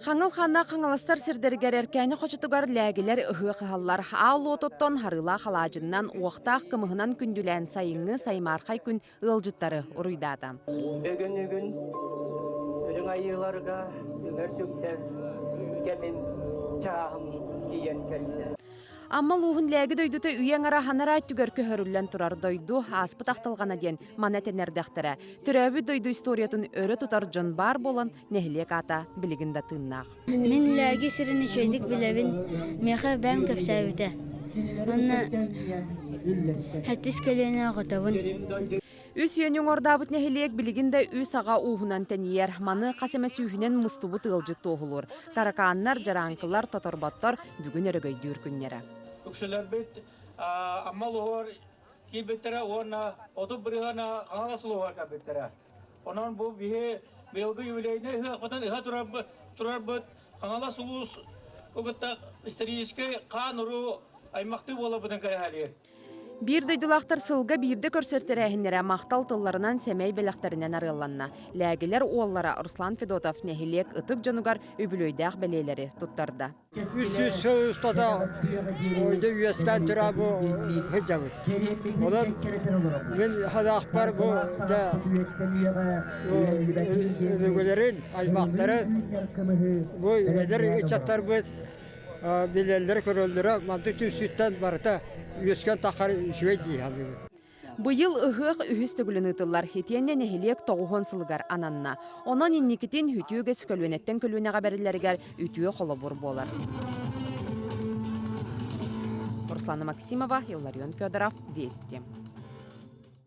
Хаҥыл ханна Хаҥаластар сирдэригэр Эркээни хочотугар лээгилэр ыһыах ыһаллар. Аал уотуттан харыылаах алаадьыннан, уохтаах кымыһынан күндүлээн сайыҥҥы саймаархай күн ыалдьыттары уруйдаата. Бүгүн бүгүн үрүҥ айыыларга үҥэр-сүктэр кэмим, чааһым тиийэн кэллэ. Амма улууһун Лээги дойдута үйэ аҥара ханараа өттүгэр көһөрүллэн турар дойду ааспыт ахтылҕана диэн маны этэн эрдэхтэрэ. Төрөөбүт дойду историятын өрө тутар дьон баар буолан нэһилиэк аата билигин да тыыннаах. Мин Лээги сирин үчүгэйдик билэбин, миэхэ эбээм кэпсээбитэ. Уонна сэттис көлүөнэ оҕотобун. Үс үйэни уҥуордаабыт нэһилиэк билигин да үс аҕа ууһунан тэнийэр. Маны хас эмэ сүүһүнэн мустубут ыалдьыт туоһулуур. Таракааннар, дьарааҥкылар, тоторботтор бүгүн өрөгөйдүүр күннэрэ. Үксүлэрбит Амма улууһугар киирбиттэрэ уонна 30 бырыһыана Хаҥалас улууһугар кэлбиттэрэ. Онон бу биһи быйылгы юбилейнай ыһыахпытын ыһа турарбыт Хаҥалас улуус кытта историческай хаан-уруу аймахтыы буоларбытын кэрэһэлиир. Биир дойдулаахтар сылга биирдэ көрсөр тэрээһиннэрэ махтал тылларынан сэмэй бэлэхтэринэн арыалланна. Лээгилэр уоллара Руслан Федотов нэһилиэк ытык дьонугар үбүлүөйдээх бэлиэлэри туттарда. 300 сыл устата ойда үөскээн турар бу сылдьабыт. Онон мин санаахпар бу да өбүгэлэрин, аймахтарын бу эдэр ыччаттарбыт билэллэрэ, көрөллөрө мантык түмсүүттэн барыта үөскээн таххар үчүгэй дии саныыбын. Быйыл ыһыах үһүс төгүлүн ыытыллар, итиэннэ нэһилиэк тоҕуһун сылыгар ананна. Онон инникитин үтүө үгэс көлүөнэттэн көлүөнэҕэ бэриллэригэр үтүө холобур буолар. Руслана Максимова, Илларион Федоров, Вести.